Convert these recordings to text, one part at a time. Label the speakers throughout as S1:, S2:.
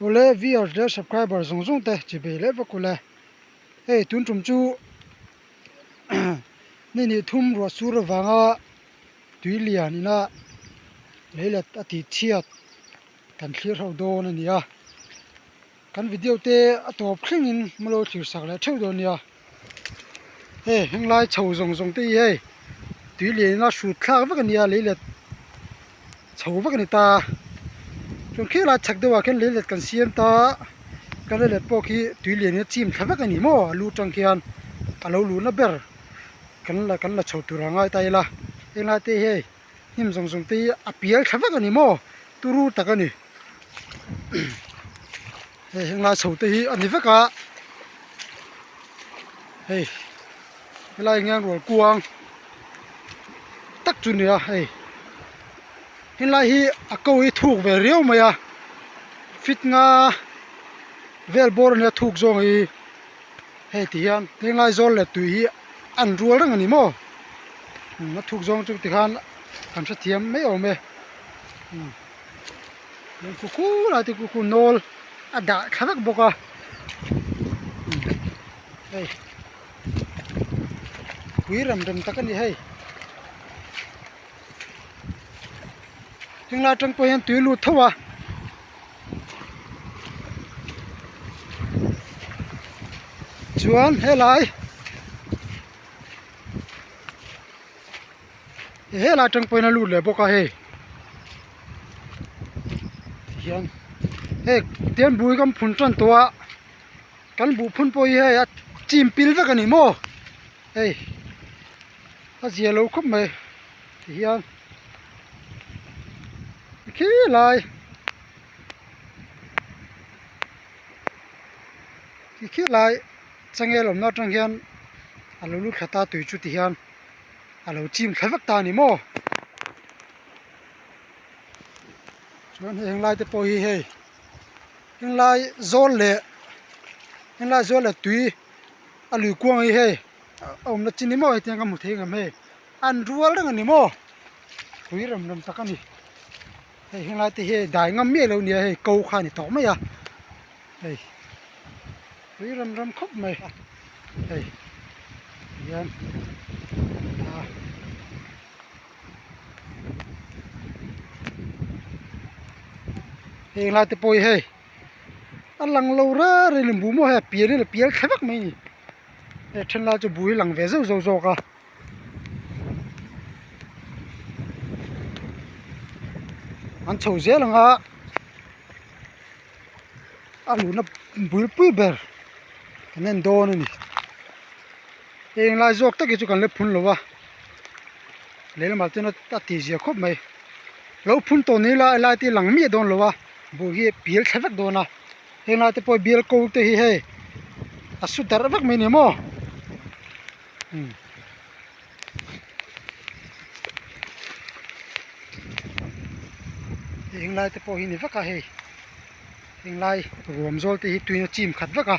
S1: Awle viewers leh subscriber zawng zawng te chi bei leh vek ule. Hei tun tum chu ni nih thum ruah sur avanga tui lian ina leilet a tih chhiat kan thlir ho dawn a ni a. Kan video te a tawp thlengin hmalo thlir sak leh theuh dawn nia. Hei henglai chho zawng zawng te hi hei tui lian ina hrut thlak vek a nia leilet chho vek a ni ta chuan khi lai chhak deuhah khian leilet kan siam ta kan leilet pawh khi tui lian in a chim thla vek a ni maw a lu atang khian a lo luhna ber kan la kan la chho tur a ngai ta ila henglai te hi hei hnim zawng zawng te hi a pial thla vek a ni maw turu tak a ni hei henglai chho te hi a ni vek a hei helai hian rual kuang tak chu nia hei helai hi a ko hi thuk ve riau mai a fit nga vel bawr ania thuk zawng hi hei ti hian henglai zawl leh tui hi an rual reng ani maw a thuk zawng chu tikhan kan hrethiam mai awm e. Lungphu khu lai te khu nawl a dah thla vek bawk a hei pui rem rem tak a ni hei henglai atang pawh hian tui lut tho a chuan helai Helai atang pawhin a lut leh bawk a hei tihian hei tian bui kan phun tan tawh a kan buh phun pawh hi hei a chim pil vek a ni maw hei a zia lo khawp mai tihian khilai ti khilai changel awmna atang hian a lo lut thla ta tui chu tihian. A lo chim thla vek ta a ni maw chuan heng lai te pawh hi hei heng lai zawl leh heng lai zawl leh tui a lui kuang hi hei a awmna chi ni maw hetiang ka hmu thei ang em hei an rual reng a ni maw pui rem rem tak a ni hei heng lai te hi dai ngam miah lo nia hei ko kha a ni tawh mai a hei. Tui rem rem khawp mai hei hian a heng lai te pawh hi hei a lang lo reng reng a ni buh maw hei a pian in a pial thla vek mai a ni hei then lai chu buh hi lang ve zeuh zeuh zawk a. An chho zel ang a. A luhna bul pui ber kan en dawn a ni heng lai zawk tak hi chu kan la phun lo a lehlamah chuan a tih zia khawp mai lo phun tawh ni ila helai te hi lang miah dawn lo a buh hi a pial thla vek dawn a heng lai te pawh bial ko te hi hei a su darh vek mai a ni maw. Heng lai te pawh hi ni vek a hei heng lai ruam zawl te hi tuina chim khat vek a.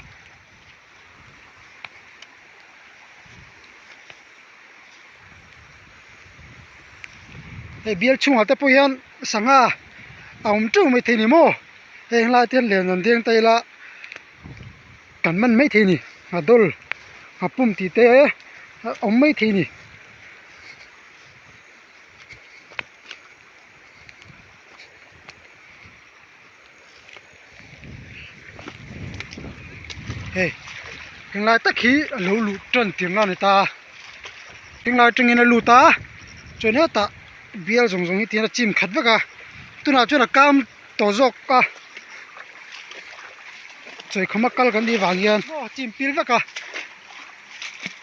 S1: Hei bial chhungah te pawh hian sangha a awm teuh mai thei ni maw heng lai te hian len an deng ta ila. Kan man mai thei a ni ngha dawl ngha pum tih te a awm mai thei a ni. Hei henglai tak hi a lo luh tan tirna a ni ta a henglai atangin a lut a chuan hetah bial zawng zawng hi tihian a chim khat vek a tunah chuan a kam tawh zawk a chawikhawma kal kan nih vang hian a chim pil vek a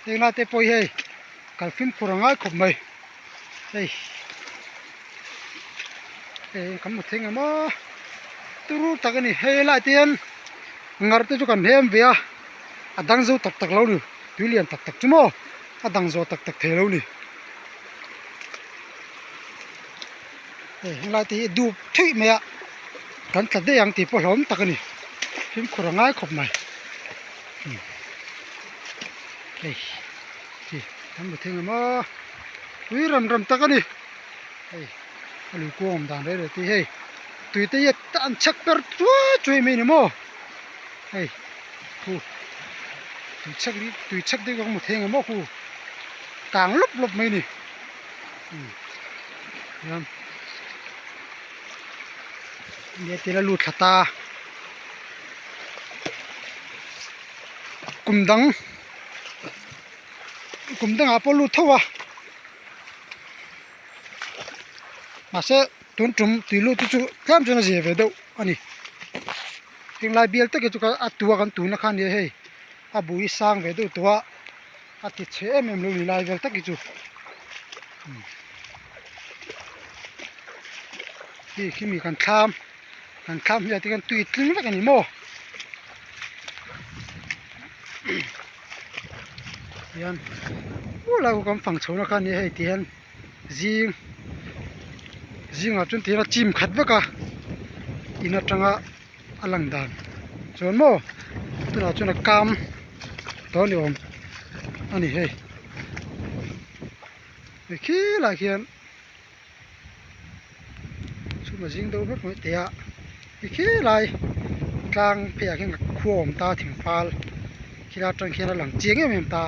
S1: heng lai te pawh hi hei kal fimkhur a ngai khawp mai hei hei kan hmu thei ang maw turu tak a ni hei lai te hian ngar te chu kan hem ve a a dang zo tak tak lo ni tui lian tak tak chu maw a dang zo tak tak thei lo ni. Hei helai te hi dup thuih mai a kan tla daih ang tih pawh hlauhawm tak a ni fimkhur a ngai khawp mai hei hi kan hmu thei ang maw tui rem rem tak a ni hei a lui kuang awm dan rei rei te hi hei. Tui te hi an chhek per chuai chuai mai a ni maw hei khu tui chhek hi tui chhek deuh ka hmu thei ang em aw khu kang lawp lawp mai a ni umm hian nia tel a lut thla ta kum dang kum dangah pawh lut tho a mahse tun tum tui lut te chu tlem chuan a zia ve deuh a ni henglai bial tak hi chu a tua kan tuna kha a nia hei a bui hi sang ve deuh tawh a a ti chhe em em lo ni lai vel tak hi chu hei khimi kan thlam kan thlam hmiah te khian tui tling vek a ni maw hian ulai kan fang chho na kha a nia hei ti hian. Zing zingah chuan tihian a chim khat vek a in atanga a lang dan chuan maw tunah chuan a kam tawh a ni awm a ni hei hei khilaiah khian chhum a zing deuh vek mai teh a hei khilai tlang pheiah khian khua a awm ta thingfal khilai atang khian a lang chiang em em ta.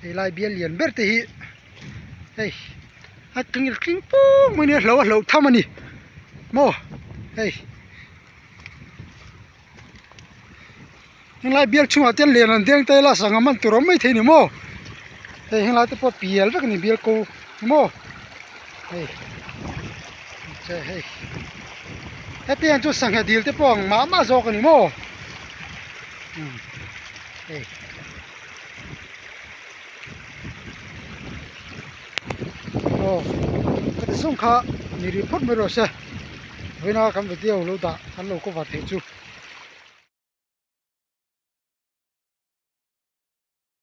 S1: Helai bial lian ber te hi hei a tling tling pum mai a ni a hlo a hloh tham a ni maw hei henglai bial chhungah te hian len an deng ta ila sangha man tur a awm maithei a ni maw hei henglai te pawh pial vek a ni bial ko ni maw hei hei heti ang chu sangha dil te pawh ang mah mah zawk a ni maw umm hei aw heti zawng kha ni rih phawt mai rawh se vawiina kan video lo dah kan lo cover theih chu.